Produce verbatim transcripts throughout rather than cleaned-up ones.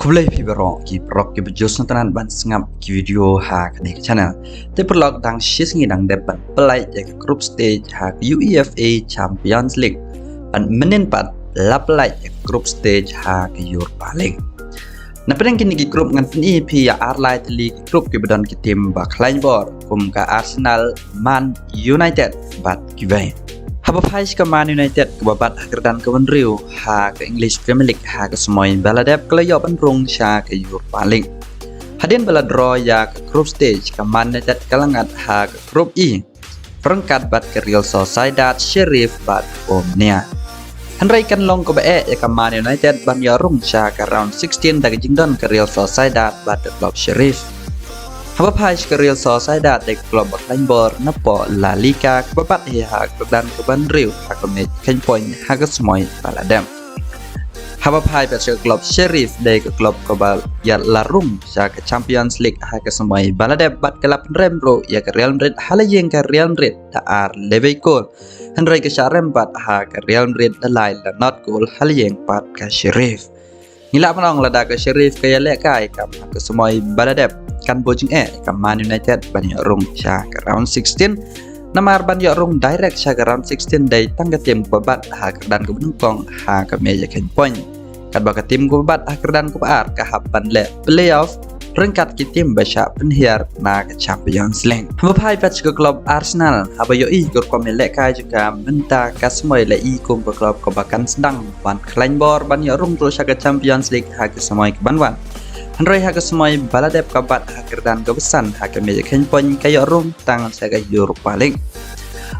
Khublei phi baroh ki paralok kiba ju sngewtynnat ban sngap ki video ha kane ka channel. Te paralok, dang shi sngi dang dep ban pynlait ïa ka group stage ha ka UEFA Champions League. Bad mynnin pat la pynlait ïa ka group stage ha ka Europa League. Na pdeng kine ki group ngan pyni ïa phi ïa ar lai tylli ki group kiba don ki team ba khlaiñ bor, kum ka Arsenal, Man United bad kiwei. Haba phai sha ka Man United kaba bat ha ka kyrdan kaba hynriew ha ka English Premier League ha ka samoi ba la dep, ka la ïoh ban rung sha ka Europa League. Hadien ba la draw ïa ka group stage, ka Man United ka la ngat ha ka group E ryngkat bad ka Real Sociedad, Sheriff bad Omonia. Hynrei kan long kaba eh ïa ka Man United ban ïoh rung sha ka round sixteen da ka jingdon ka Real Sociedad bad ka club Sheriff. Haba phai sha ka Real Sociedad, dei ka club ba khlaiñ bor napoh La Liga kaba bat hi ha ka kyrdan kaba hynriew ha ka mej khein point ha ka samoi ba la dep. Haba phai pat sha ka club Sheriff, dei ka club kaba ïa la rung sha ka Champions League ha ka samoi ba la dep bad ka la pynrem ruh ïa ka Real Madrid ha la ïing ka Real Madrid da ar level gol. Hynrei ka shah rem pat ha ka Real Madrid da lai la not gol ha la ïing pat ka Sheriff. Ngi lah ban ong lada ka Sheriff ka ïalehkai kam ha ka samoi ba la dep, kan buh jingeh ïa ka Man United ban ïoh rung sha ka round sixteen. Namar ban ïoh rung direct sha ka round sixteen dei tang ka team kaba bat ha ka kyrdan kaba nyngkong ha ka mej khein point. Katba ka team kaba bat ha ka kyrdan kaba ar ka hap ban leh playoff ryngkat ki team ba shah pynhiar na ka Champions League. Haba phai pat sha ka club Arsenal, haba ïohi ka rukom ïalehkai jong ka mynta ka samoi, la i kum ka club kaba kan sdang ban khlaiñ bor ban ïoh rung ruh sha ka Champions League ha ka samoi kaban wan. Hynrei ha ka samoi ba la dep ka bat ha ka kyrdan kaba san ha ka mej khein point, ka ïoh rung tang sha ka Europa League.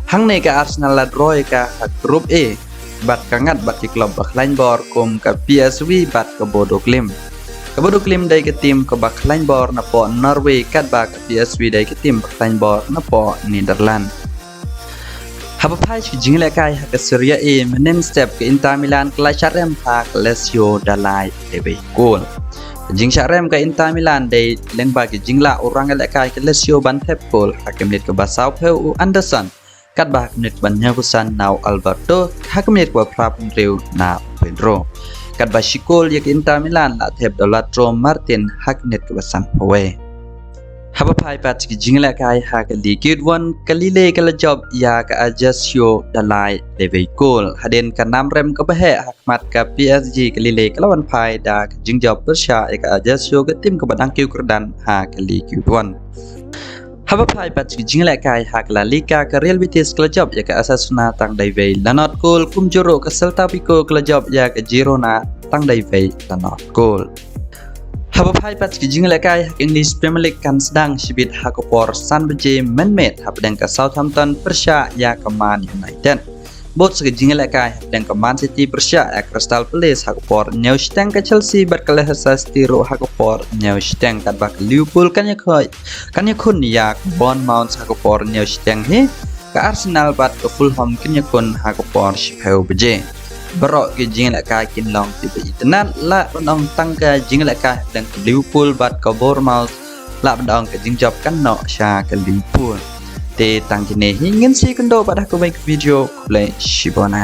Hangne ka Arsenal la draw ïa ka ha group E bad ka ngat bad ki club ba khlaiñ bor kum ka P S V bad ka Bodo Glimt. Ka Bodo Glimt dei ka team kaba khlaiñ bor napoh Norway, katba ka P S V dei ka team ba khlaiñ bor napoh Netherlands. Haba phai sha ka jingïalehkai ha ka Serie A, mynnin step ka Inter Milan ka la shah rem ha ka Lazio da lai level gol. Ka jingshah rem ka Inter Milan dei lyngba ka jinglah u rangïalehkai ka Lazio ban thep gol ha ka minit kaba sawphew u Anderson, katba ha ka minit kaba hynñiewphew san na u Alberto, ha ka minit kaba phra phew hynriew na u Pedro. Katba shi gol ïa ka Inter Milan la thep da u Lautaro Martinez ha ka minit kaba sanphew wei. Haba phai pat sha ka jingïalehkai ha ka Ligue One, ka Lille ka la jop ïa ka Ajaccio da lai level gol. Hadien ka nam rem kaba heh ha khmat ka P S G, ka Lille ka la wan phai da ka jingjop pyrshah ïa ka Ajaccio, ka team kaba dang kiew kyrdan ha ka Ligue One. Haba phai pat sha ka jingïalehkai ha ka La Liga, ka Real Betis ka la jop ïa ka Osasuna tang da iwei la not gol, kumjuh ruh ka Celta Vigo ka la jop ïa ka Girona tang da iwei la not gol. Haba phai pat sha ka jingïalehkai ha ka English Premier League, kan sdang shibit ha ka por san baje mynmiet hapdeng ka Southampton pyrshah ïa ka Man United. Bad sha ka jingïalehkai hapdeng ka Man City pyrshah ïa ka Crystal Palace ha ka por hynñiew shiteng, ka Chelsea bad ka Leicester City ruh ha ka por hynñiew shiteng, katba ka Liverpool kan ïakhun, kan ïakhun ïa ka Bournemouth ha ka por hynñiew shiteng hi. Ka Arsenal bad ka Fulham kin ïakhun ha ka por shiphew baje. Baroh ki jingïalehkai kin long kiba itynnad, lah ban ong tang ka jingïalehkai hapdeng ka Liverpool bad ka Bournemouth, lah ban ong ka jingjop kan noh sha ka Liverpool. Te tang kine hi, ngin sa ïakynduh pat ha kawei ka video. Khublei shibun.